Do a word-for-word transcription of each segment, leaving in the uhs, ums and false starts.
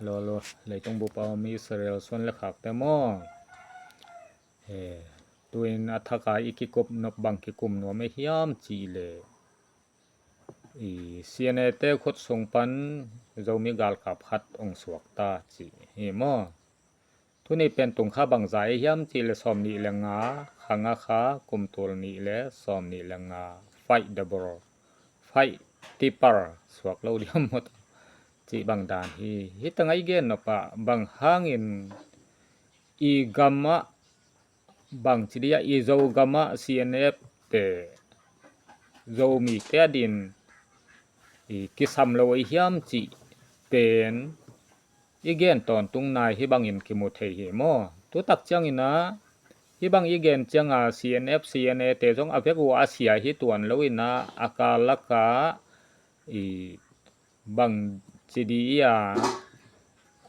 Lolo, leitung bup a om Israel suan le khakte maw? He, tuin a thaka i kikup nop bang kikum nuam e hiam cih leh, i C N A te khut sung pan Zomi galkap khat ong suak ta cih hi maw? Tuni pen tung kha bangza e hiam cih leh sawm nih le nga, kha nga kha, kum tul nih le sawm nih le nga, fight the ball, fight tipper, suak lo diam maw? Cih bang dan hi. Hih tengah i gen nop ah bang hangin i gam ah bang ci dia i Zogam ah C N F te Zomite a din i kisam lo i hiam cih pen i gen tawntung nai hih bangin kimu thei hi maw? Tutak ciangin ah hih bang i gen cianga C N F, C N A te zong a vek uh a sia hi tuan lo in ah a kal laka i bang ci di i a,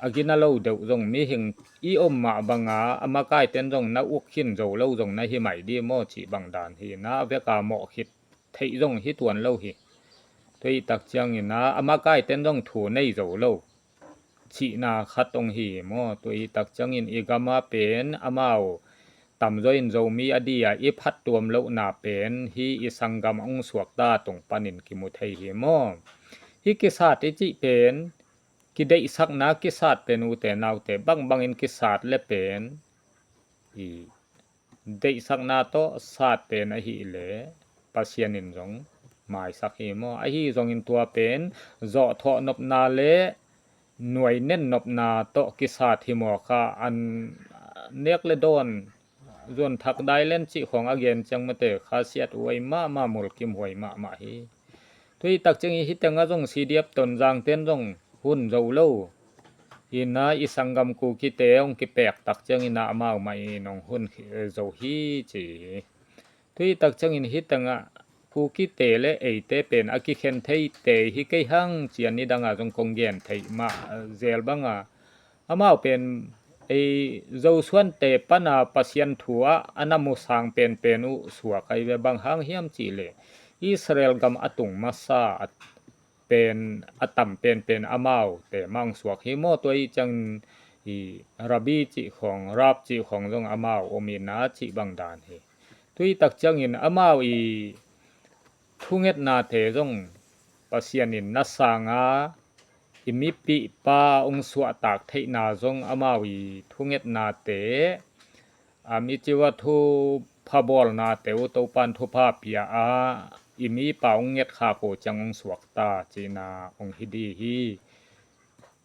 a gina lo deuh zong mihing i om mah banga a makaiten zong na uk khin zo lo zong na hi mai di maw cih bang dan hi na, a veka mawh khit theih zong hi tuan lo hi. Tua i tak ciangin ah a makaiten zong thu nei zo lo cihna khat ong hi maw? Tua i tak ciangin i gama pen amau tamzaw in Zomi a dia i phattuam lohna pen hi i sanggam ong suakta tung panin kimu thei hi maw? Hi kisat i cih pen kideihsakna kisat pen ute naute bangbangin kisat le pen i deihsakna tawh sat pen ahih leh Pasian in zong maisak hi maw? Ahi zongin tua pen zawhthawh nopna le nuai nen nopna tawh kisat hi maw kha, an nek le dawn zuan thak dai len cih khawng a gen ciang mate kha siat huai mahmah, mulkim huai mahmah hi. Tua i tak ciangin hih tengah zong C D F Tonzang ten zong hun zo lo in ah i sanggam Kukite hong kipek tak ciangin ah amau mah in hong hun zo hi ci hi. Tua i tak ciangin hih tengah Kukite le eite pen a kikhen theite hi kei hang ci-a nidangah zong kong gen theih mah zel banga amau pen ei Zosuante pana Pasian thu ah a na musang penpen uh suak ahi ve. Bang hang hiam cih leh Israel gam a tung masa a pen a tam penpen amaute mah ong suak hi maw? Tua i ciangin i Rabbi cih khawng, Rab cih khawng zong amau om in ah cih bang dan hi. Tua i tak ciangin amau i thungetnate zong Pasian in na sanga i mipihpa ong suahtak theihna zong amau i thungetnate a mi ciuh a thupha bawlnate uh Topan thupha pia a i mipa ong ngetkhak uh ciang ong suakta cihna ong hi di hi.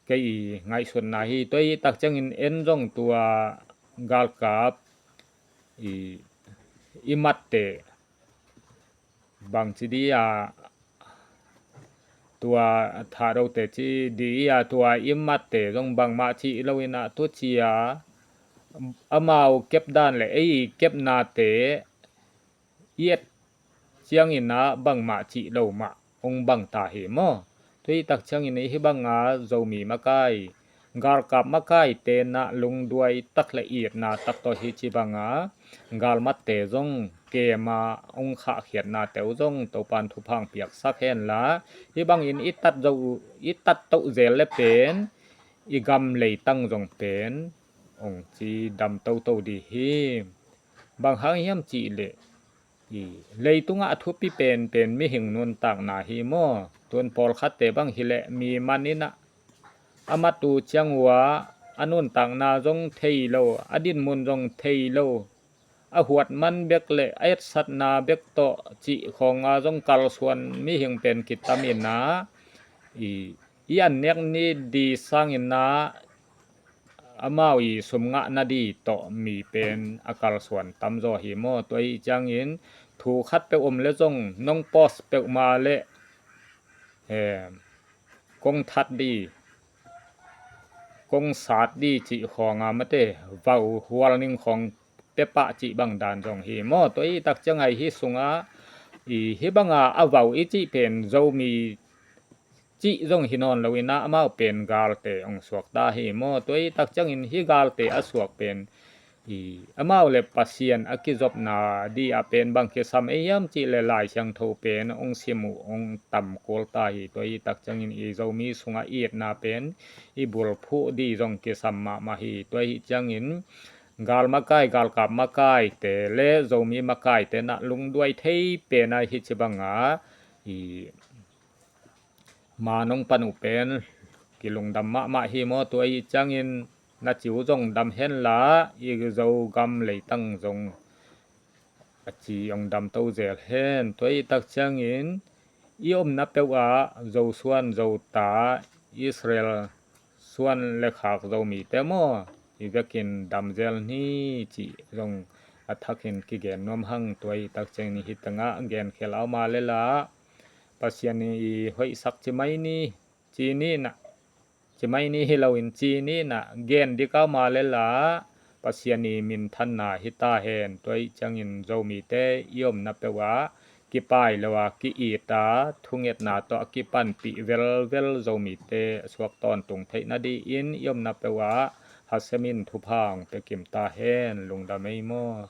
Kei i ngaihsutna hi. Tua i tak ciangin en zong tua galkap i, i matte bang ci di a, tua thadote ci di a, tua i matte zong bangmah cih lo in ah tu ci a, amau kep dan le ei kepnate i et ciangin ah bangmah cih lo mah ong bang ta hi maw? Tua i tak ciangin i hih banga Zomi makai galkap makaite na lungduai tak le itna tak tawh hi ci banga galmatte zong kema ong khahkhiatnate uh zong Topan thupha ong piaksak henla, hih bangin i tat zo uh, i tat toh zel le pen i gam leitang zong pen ong ci dam toto di hi. Bang hang hiam cih leh i leitungah a thupi penpen mihing nuntakna hi maw? Tun pawlkhatte bang hileh mi man in ah a mat uh ciang uh a nuntakna zong thei lo, a dinmun zong thei lo, a huat man bek le a etsatna bek tawh cih khawnga zong kalsuan mihing pen kitam in ah i, i an nek ni di sangin ah amau i sum ngahna di tawh mi pen a kalsuan tamzaw hi maw? Tua i ciangin thu khat peuh om le zong nong post peuhmah le, eh, kong that di, kong sat di cih khawnga mate vau hual ning khawng pepah cih bang dan zong hi maw? Tua i tak cianga i hih sungah i hih banga a vau i cih pen Zomi cih zong hi nawn lo in ah amau pen galte ong suakta hi maw? Tua i tak ciangin hih galte a suak pen I, amau le Pasian a kizopna dih a pen bang kisam ei hiam cih le Lai Siangtho pen hong sim uh hong tam kul ta hi. Tua hi tak ciangin i Zomi sungah itna pen i bulphuh dih zong kisam mahmah hi. Tua hi ciangin gal makai, galkap makaite le Zomi makaite na lungduai thei pen a hi ci banga i ma nong pan uh pen kilungdam mahmah hi maw. Tua hi ciangin na ci uh zong dam henla i Zogam leitang zong a ci hong dam to zel hen. Tua hi tak ciangin i omna peuh ah Zosuan Zota Israel suan le khak Zomite maw i vekin dam zel ni cih zong a thakin kigen nuam hang. Tua hi tak ciangin hih tengah gen khel a om a le la Pasian i hoihsak ci mai ni, ci ni na, ci mai ni hi loin ci ni na, gen dik a om a le la Pasian i minthanna hi ta hen. Tua hi ciangin Zomite i omna peuh ah kipai lo a ki-it a thungetna tawh a kipanpih velvel Zomite a suak tawntung theih nadih in i omna peuh ah Hashem in thupha hong pia kim ta hen. Lungdam ei maw.